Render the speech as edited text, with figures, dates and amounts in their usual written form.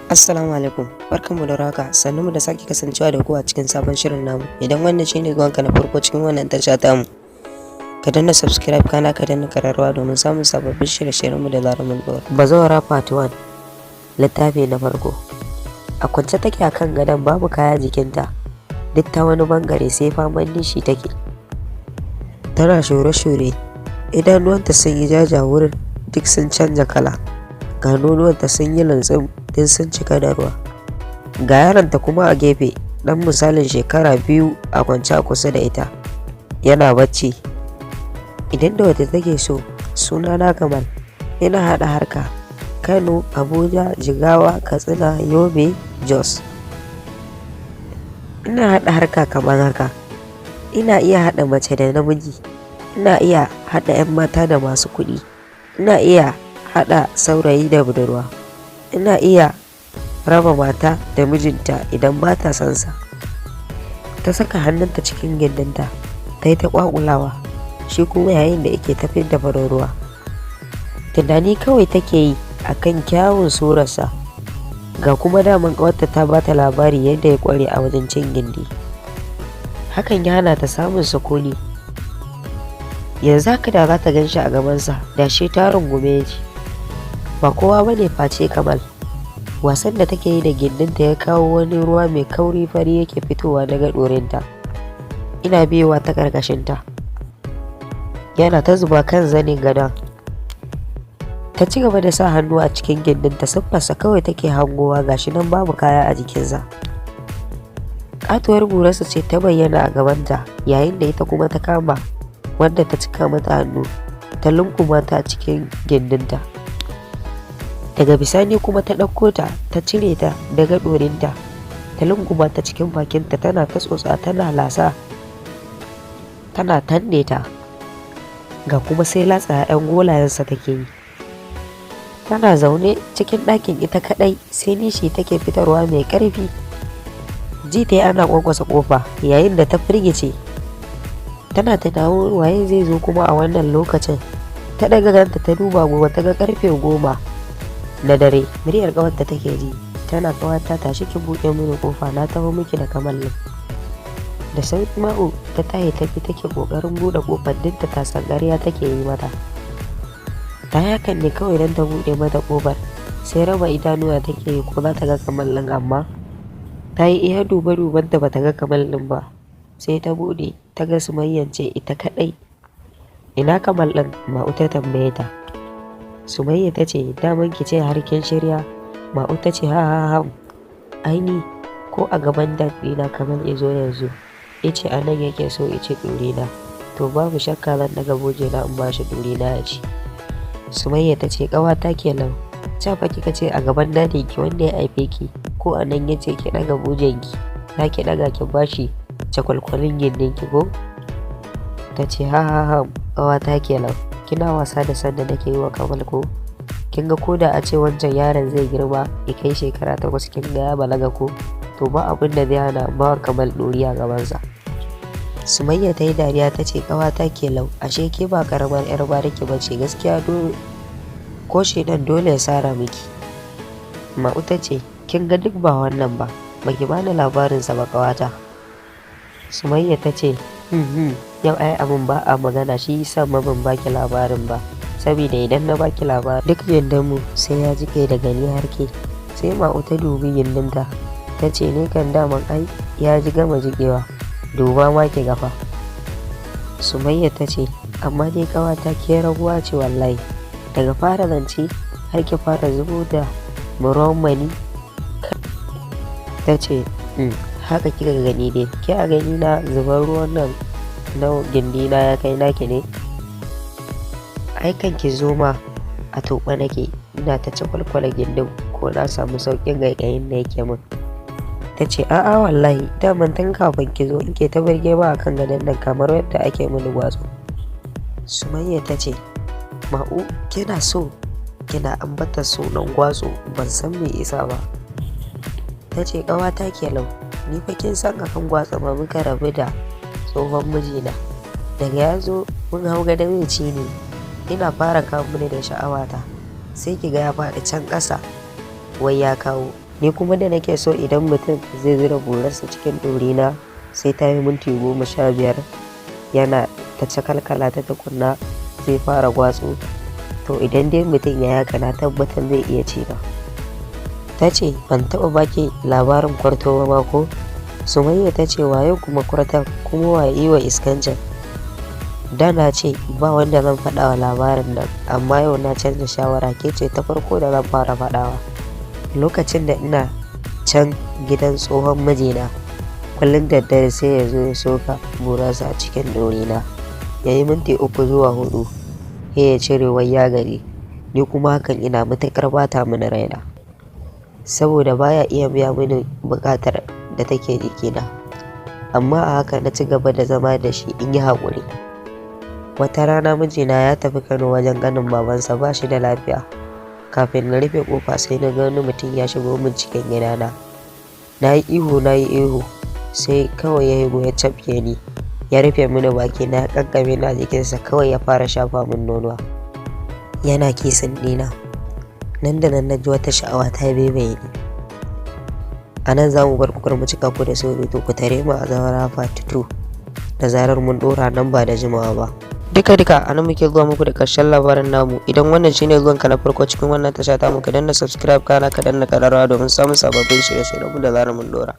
Assalamu alaikum, barkanmu da warhaka, sannunmu da sake kasancewa da ku a cikin sabon shirin namu. Idan wannan shine zuwanka na farko cikin wannan tasha tamu, ka danna subscribe, kana ka danna kararrawa domin samun sababbin shirye-shiryenmu da zarar mun ɗora. Bazawara Part 1, littafi na farko. A kwance take a kan gadon, babu kaya jikinta, duk ta wani bangare, sai faman nishi take. Tana shure-shure, idanuwanta sun yi jajawur, duk sun canza kala. Ga nonuwanta sun yi lantsim, duk sun cika da ruwa. Ga yaronta kuma a gefe, ɗan misalin shekara 2, a kwance a kusa da ita, yana bacci. Idan da wadda take so, sunana Kamal, ina haɗa harka Kano, Abuja, Jigawa, Katsina, Yobe, Jos. Ina haɗa harka kamar haka: ina iya haɗa mace da namiji, ina iya haɗa 'yan mata da masu kuɗi, ina iya haɗa saurayi da budurwa, ina iya raba mata da mijinta idan ba ta son sa. Ta saka hannunta cikin gindinta, ta yi ta ƙwaƙulawa, shi kuma yayin da yake tafiyar da farin ruwa. Tunani kawai take yi a kan kyawun surarsa, ga kuma daman ƙawarta ta ba ta labari yadda ya ƙware a wajen cin gindi. Hakan ya hana ta samun sukuni. Yanzu haka da za ta gan shi a gabansa, da shi ta rungume shi. Ba kowa ba ne face Kamal. Wasan da take yi da gindinta ya kawo wani ruwa mai kauri fari yake fitowa daga ɗorinta. Ina biyowa ta ƙarƙashinta. Yana ta zuba kan zanin gadon. Ta ci gaba da sa hannu a cikin gindinta, siffarsa kawai take hangowa, gashi nan babu kaya a jikinsa. Ƙatuwar burarsa ce ta bayyana a gabanta, yayin da ita kuma ta kama wanda ta cika mata hannu ta lunkuma ta a cikin gindinta. Daga bisani kuma ta ɗauko ta, ta cire ta daga ɗorinta, ta lunguma ta cikin bakinta, tana ta tsotsa, tana lasa, tana tanne ta. Ga kuma sai latsa 'yan golayensa take yi. Tana zaune cikin ɗakin ita kaɗai, sai nishi take fitarwa mai ƙarfi. Ji ta yi ana ƙwanƙwasa ƙofa, yayin da ta firgice. Tana tunanin waye zai zo kuma a wannan lokacin. Ta ɗaga kanta ta duba gobe, ta ga karfe 10 na dare. Muryar ƙawarta take ji tana, "Ƙawata, tashi ki buɗe mini ƙofa, na taho miki da Kamal ɗin." Da sauri Ma'u ta tashi ta bi take ƙoƙarin buɗe ƙofar, duk da ta san ƙarya take yi mata. Ta yi hakan ne kawai don ta buɗe mata ƙofar. Sai raba idanuwa take yi ko za ta ga Kamal ɗin, amma ta yi iya duba dubanta, ba ta ga Kamal ɗin ba. Sai ta buɗe, ta ga Sumayyan ce ita kaɗai. "Ina Kamal ɗin?" Ma'u ta tambaye ta. Sumayya ta ce, "Daman ki ce har kin shirya." Ma'u ta ce, "Ha ha ha, ai ni ko a gaban dad ɗina Kamal ya zo yanzu ya ce a nan yake so ya ci ɗurina, to babu shakka zan ɗaga buje na in ba shi ɗurina ya ci." Sumayya ta ce, "Ƙawata kenan, ca fa kika ce a gaban dadin ki wanda ya haife ki, ko a nan ya ce ki ɗaga bujenki, za ki ɗaga ki bashi cakwalkwalin gindin ki ko?" Ta ce, "Ha ha ha, ƙawata kenan, kina wasa da sanda nake yi wa Kamal ko? Kin ga ko da a ce wancan yaron zai girma ya kai shekara 8, kin ga ya balaga ko? To ba abin da zai hana ba Kamal ɗori a gabansa." Sumayya ta yi dariya ta ce, "Ƙawata kelau, ashe ke ba ƙaramar 'yar bariki ba ce gaskiya, ko shedan dole ya sara miki." Ma'u ta ce, "Kin ga duk ba wannan ba, baki bani labarinsa ba, ƙawata." Sumayya ta ce, Yau ai abin ba a magana, shi yasa ma ban baki labarin ba, saboda idan na baki labarin, duk mu sai ya jike daga ni har ke." Sai Ma'u ta dubi gindinta, ta ce, "Ne kan daman ai ya ji gama jikewa, duba ma ki gafa." Sumayya ta ce, "Amma dai ƙawata ke raguwa ce wallahi, daga fara zance har ki fara zubo da ruwan mani." Ta ce, "Haka kika gani dai, ke a gani na zubar ruwan nan na gindina ya kai naki ne? Ai kan ki zo ma a toɓa nake, ina ta cakwalkwala gindin ko na samu sauƙin ƙaiƙayin da yake min." Ta ce, "A'a wallahi, daman tun kafin ki zo in ke ta birge ba akan gadon nan kamar yadda ake mini gwatso." Sumayya ta ce, "Ma'u, kina so kina ambata sunan gwatso, ban san me isa ba." Ta ce, "Ƙawata kelau, ni fa kin san akan gwatsa ma muka rabu da tsohon mijina. Daga ya zo mun hau gadon ya ci ni, ina fara kawo mini da sha'awata, sai ki ga ya faɗi can ƙasa, wai ya kawo." Ni kuma da nake so idan mutum zai zura burarsa cikin ɗorina sai ta yi minti 15 yana ta cakalkala ta tukunna zai fara gwatsu. To idan dai mutum ya haka, na tabbatar zai iya ci ba. Ta ce, "Ban taɓa baki labarin kwarto ba ma ko?" Sumayya ta ce, "Waye kuma kwarton, kuma waye yi wa iskancin?" Da na ce ba wanda zan faɗa wa labarin nan, amma yau na canza shawara, ke ce ta farko da zan fara faɗawa. Lokacin da ina can gidan tsohon mijina, kullum da daddare sai ya zo ya soka burarsa a cikin ɗorina. Ya yi minti 3 zuwa 4, sai ya cire, wai ya gaji. Ni kuma hakan ina matuƙar bata mini raina, saboda baya iya biya mini buƙatar da take jikina. Amma a haka na ci gaba da zama da shi in yi haƙuri. Wata rana mijina ya tafi Kano wajen ƙanin babansa, ba shi da lafiya. Kafin na rufe ƙofa sai na ga wani mutum ya shigo min cikin gidana. Na yi ihu, na yi ihu, sai kawai ya higo ya cafke ni. Ya rufe mini bakina, ya ƙanƙame ni a jikinsa, kawai ya fara shafa min nonuwa. Yana kissing ɗina. Nan da nan na ji wata sha'awa ta baibaye ni. A nan za mu bar ku, kar mu cika ku da surutu, ku tare mu a Zawara Part 2 da zarar mun ɗora nan ba da jimawa ba. Duka duka a nan muke zuwa muku da ƙarshen labarin namu. Idan wannan shine zuwanka na farko cikin wannan tasha ta mu, ka danna subscribe, kana ka danna ƙararrawa domin samun sababbin shirye-shiryenmu da zarar mun ɗora.